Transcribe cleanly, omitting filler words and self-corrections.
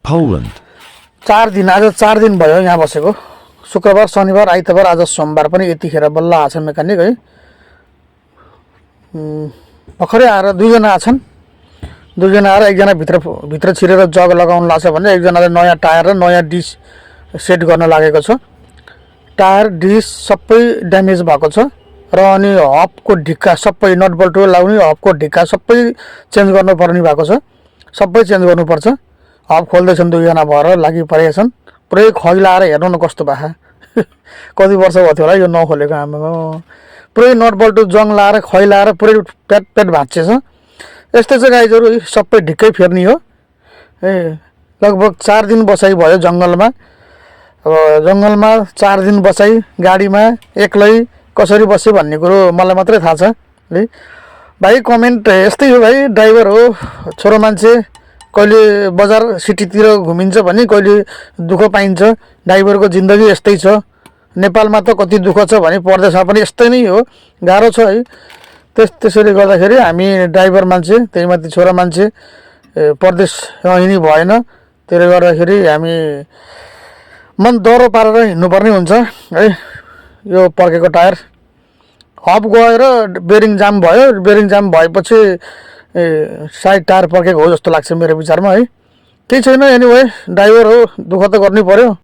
Poland, 4 दिन आज 4 दिन भयो यहाँ बसेको शुक्रबार शनिबार आइतबार आज सोमबार पनि यतिखेर बल्ल आछ मेकानिक है भर्खरै आएर दुईजना आछन् दुईजना आएर एकजना भित्र छिरेर जग लगाउन लाग्छ भने एकजनाले नयाँ टायर र नयाँ डिस सेट गर्न लागेको छ टायर डिस सबै ड्यामेज भएको छ र अनि हबको ढिक्का सबै नट बोल्ट लाउने हबको ढिक्का सबै चेन्ज गर्नुपर्ने भएको छ सबै चेन्ज गर्नुपर्छ हब खोल्दैछन् दुईजना भएर लागि परेका छन् पुरै खैलाएर हेर्नु न कस्तो भए कति वर्ष भयो थियो होला यो नखोलेको आमामा पुरै नट बोल्ट जङ लाएर खैलाएर पुरै पेट पेट भाँचेछ यस्तै चाहिँ गाइजहरू सबै ढिक्कै फेर्नी हो ए लगभग 4 दिन बसाइ भयो जङ्गलमा अब जङ्गलमा 4 दिन बसाइ गाडीमा एक्लै कसरी बस्यो भन्ने कुरो मलाई मात्रै थाहा छ है भाइ कमेन्ट यस्तै हो भाइ ड्राइभर हो छोरो मान्छे कहिले बजार सिटीतिर घुमिन्छ भने कहिले दुःख पाइन्छ ड्राइभरको जिन्दगी यस्तै छ नेपालमा त कति दुःख छ भने परदेशमा पनि यस्तै नै हो गाह्रो छ है त्यसैले गर्दाखेरि हामी ड्राइभर मान्छे त्यही माथि छोरा मान्छे परदेश हिँड्नु भएन त्यसले गर्दाखेरि हामी मन डह्रो पारेर हिँड्नुपर्ने हुन्छ है यो पर्केको टायर हब गएर बेरिङ जाम भयो बेरिङ जाम भएपछि साइड टायर पर्केको हो जस्तो लाग्छ मेरो विचारमा है केही छैन एनीवे ड्राइभर हो दुःख त गर्नै पर्यो